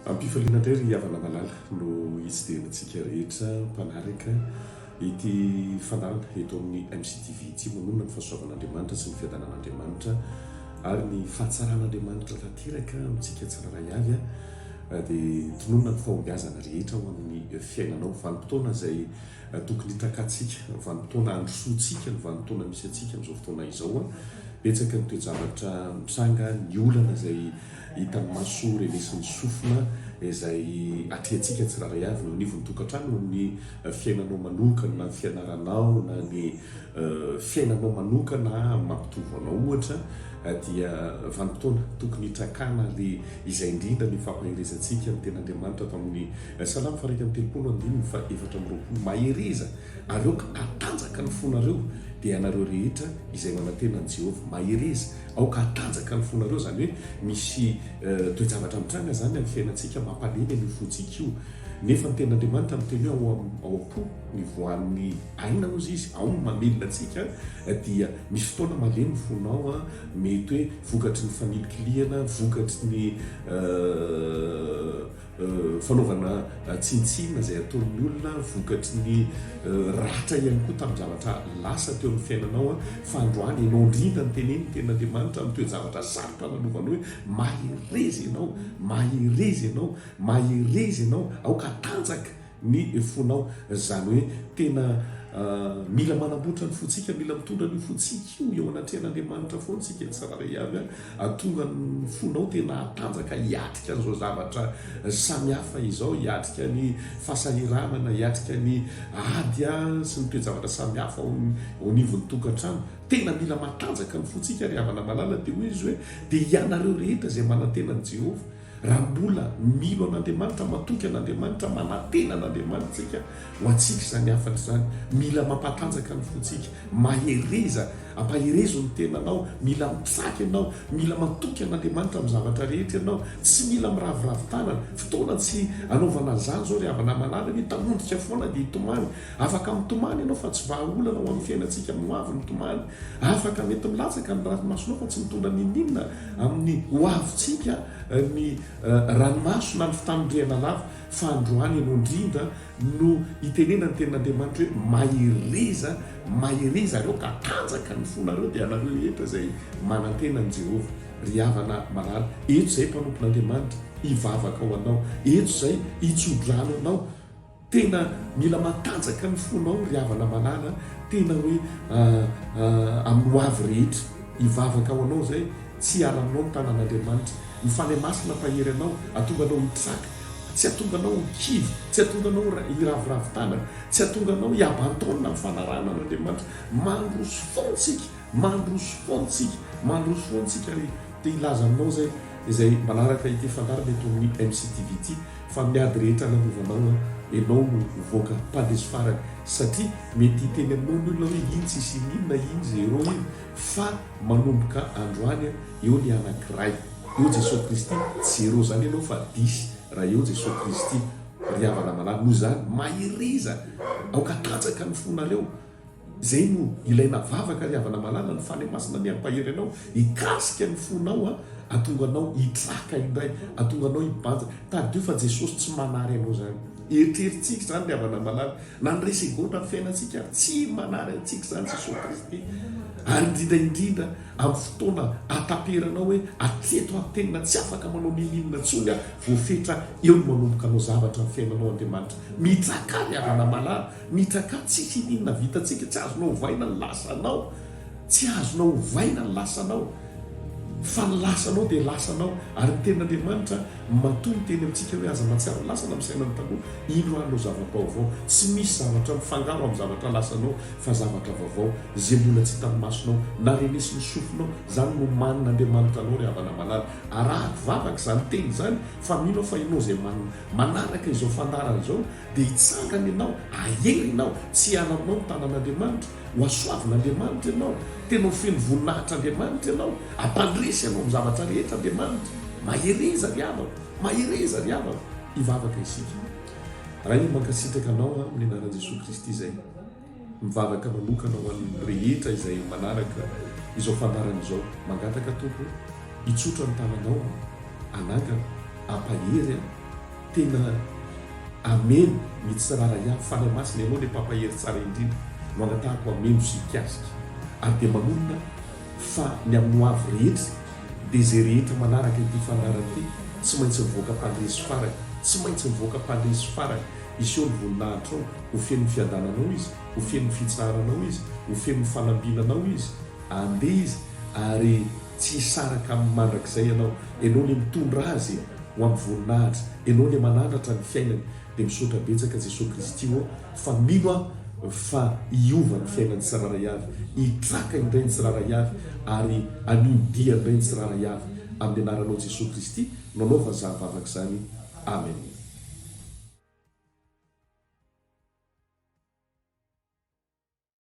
Am-pifaliana indray ry havana malala no hitsidihana antsika rehetra mpanaraka ity fandaharana eto amin'ny MCTV ity. Manonona ny fahasoavan'Andriamanitra sy ny fiadanan'Andriamanitra ary ny fahatsaran'Andriamanitra tanteraka amintsika tsirairay avy dia tononina ny fahombiazana rehetra ao amin'ny fiainanao. Vanim-potoana izay tokony hitakantsika, vanim-potoana handrosoantsika ny vanim-potoana misy antsika amin'izao fotoana izao. Betsaka ny toe-javatra mitranga, ny olana izay hitan'ny maso, renesin'ny sofina, izay atrehantsika tsirairay avy eo anivon'ny tokantrano, eo amin'ny fiainanao manokana, na ny fianaranao, na ny fiainanao manokana mampitovo anao ohatra, dia vanim-potoana tokony hitrakana ary izay indrindra ny fampaherezantsika ny Tenin'Andriamanitra ato amin'ny Salamo faha 31 andininy faha 24, Mahereza ary aoka hatanjaka ny fonareo, dia ianareo rehetra izay manantena an'i Jehovah. Mahereza, aoka hatanjaka ny fonareo, izany hoe misy toe-javatra mitranga izany amin'ny fiainantsika mampalemy an'io fontsika io. Nefa ny Tenin'Andriamanitra miteny hoe ao ao am-po ny voan'ny aina hozy izy, ao no mamelona antsika, dia misy fotoana malemy ny fonao, mety hoe vokatry ny fanilikilihana, vokatry ny Fanaovana tsinontsinona izay ataon'ny olona vokatry ny ratra ihany koa tamin'ny zavatra lasa teo amin'ny fiainanao fa androany ianao indrindra no teneno ny tenin'Andriamanitra amin'ny toe-javatra sarotra lalovanao hoe mahereza ianao, mahereza ianao, mahereza ianao, aoka hatanjaka ny fonao. Izany hoe tena mila manamboatra ny fontsika, mila mitondra an'io fontsika io eo anatrehan'Andriamanitra foana isika tsirairay avy, hahatonga ny fonao tena hatanjaka hiatrika an'izao zavatra samihafa izao, hiatrika ny fahasahiranana, hiatrika ny ady sy ny toe-javatra samihafa ao anivon'ny tokantrano. Tena mila matanjaka ny fontsika ry havana malala, dia hoy izy hoe, dia ianareo rehetra izay manantena an'i Jehovah. Raha mbola mino an'Andriamanitra, matoky an'Andriamanitra, manantena an'Andriamanitra isika, ho antsika izany hafatra izany. Mila mampatanjaka ny fontsika. Mahereza, ampaherezo ny tenanao. Mila mitraka ianao. Mila matoky an'Andriamanitra amin'ny zavatra rehetra ianao. Tsy mila miraviravy tanana. Fotoana tsy anaovana an'izany izao ry havana malala, hoe hitanondrika foana dia hitomany. Afaka mitomany ianao fa tsy vahaolana ho amin'ny fiainantsika amin'ny hoavy ny tomany. Afaka mety milatsaka ny ranomasonao fa tsy mitondra n'inon'inona amin'ny hoavintsika ny ranomaso na ny fitanondrehana lava. Fa androany ianao indrindra no itenenan'ny tenin'Andriamanitra hoe mahereza, mahereza ary aoka hatanjaka ny fonareo dia ianareo rehetra izay manantena an'i Jehovah. Ry havana malala, eto izahay mpanompon'Andriamanitra hivavaka ho anao, eto izahay hitso-drano anao. Tena mila matanjaka ny fonao ry havana malala a, tena hoe amin'ny ho avy rehetra. Hivavaka ho anao izay, tsy hiala aminao ny tanan'Andriamanitra. Ny Fanahy Masina hampahery anao, hahatonga anao hitraka, tsy hahatonga anao ho kivy, tsy hahatonga anao hiraviravy tanana, tsy hahatonga anao hiaban-taona amin'ny fanarahana an'Andriamanitra. Mandroso foana isika, mandroso foana isika, mandroso foana isika ry te hilaza aminao izay izay manaraka ity fandaharana eto amin'ny MCTV ity. Fa amin'ny ady rehetra lalovanao an, enao no voaka mpandresy farany satria mety hiteny aminao ny olona hoe iny tsisy ininona iny zéro iny fa manomboka androany an, eo ny anakiray, eo Jesoa Kristy, tsy zéro zany ianao fa dix raha eo Jesoa Kristy ry havana malala, noho izany mahereza, aoka hatanjaka ny fonareo. Izay no ilaina vavaka ry havana malala, ny Fanahy Masina anie hampahery anao, hikasika ny fonao an, hatonga anao hitraka indray, hatonga anao hibanjina. Tadidio fa Jesosy tsy manary anao izany. Eritreritsika izany ry havana malala, na ny iray segondra amin'ny fiainantsika ary tsy manary antsika izany Jesosy Kristy. Ary indrindra indrindra amin'ny fotoana ahataperanao hoe hatreto aho tena tsy afaka manao n'inon'inona intsony aho, voafetra eo no manomboka hanao zavatra amin'ny fiainanao Andriamanitra. Mitrakà ry havana malala. Mitrakà tsisy ininona vitantsika, tsy azonao ovaina ny lasanao, tsy azonao ovaina ny lasanao, fa ny lasanao dia lasanao, ary ny tenin'Andriamanitra matoa miteny amintsika hoe aza mahatsiaro ny lasa na misaina ny taloha, indro aho hanao zava-baovao, tsy misy zavatra mifangaro amin'ny zavatra lasanao fa zavatra vaovao, izay mbola tsy hitan'ny masonao, na renesin'ny sofinao, izany no manin'Andriamanitra anao ry havana malala, arahako vavaka izany teny izany fa mino aho fa ianao izay manaraka izao fandaharana izao Dia hitsangana ianao, hahery ianao, tsy hiala aminao ny tanan'Andriamanitra, ho hasoavin'Andriamanitra ianao, tena ho feno voninahitr'Andriamanitra ianao, hampandresy anao amin'ny zavatra rehetra Andriamanitra. Mahereza ry havako, mahereza ry havako, hivavaka isika. Ray ô, mankasitraka Anao aho amin'ny anaran'i Jesoa Kristy izay mivavaka manokana ho an'ny rehetra izay manaraka izao fandaharana izao. Mangataka Tompo, hitsotra ny tananao aho, hanangana, hampahery aho. Tena hameno ny tsirairay avy. Fanahy Masina, Ianao ilay Mpampahery tsara indrindra no angatahako hameno sy hikasika. Ary dia manonona fa ny amin'ny ho avy rehetra dia izay rehetra manaraka ity fandaharana ity tsy maintsy mivoaka mpandresy farany. Tsy maintsy mivoaka mpandresy farany. Hiseho ny voninahitrao. Ho feno ny fiadananao izy. Ho feno ny fitsaharanao izy. Ho feno ny fanambinanao izy. Handeha izy ary tsy hisaraka aminy mandrakizay ianao. Ianao ilay mitondra azy ho amin'ny voninahitra. Ianao ilay manandratra ny fiainany. Dia misaotra betsaka Jesoa Kristy ô fa mino aho fa hiova ny fiainan'ny tsirairay avy, hitraka indray ny tsirairay avy ary hanohy ny dia indray ny tsirairay avy. Amin'ny anaranao Jesoa Kristy no anaovana izany vavaka izany. Amen.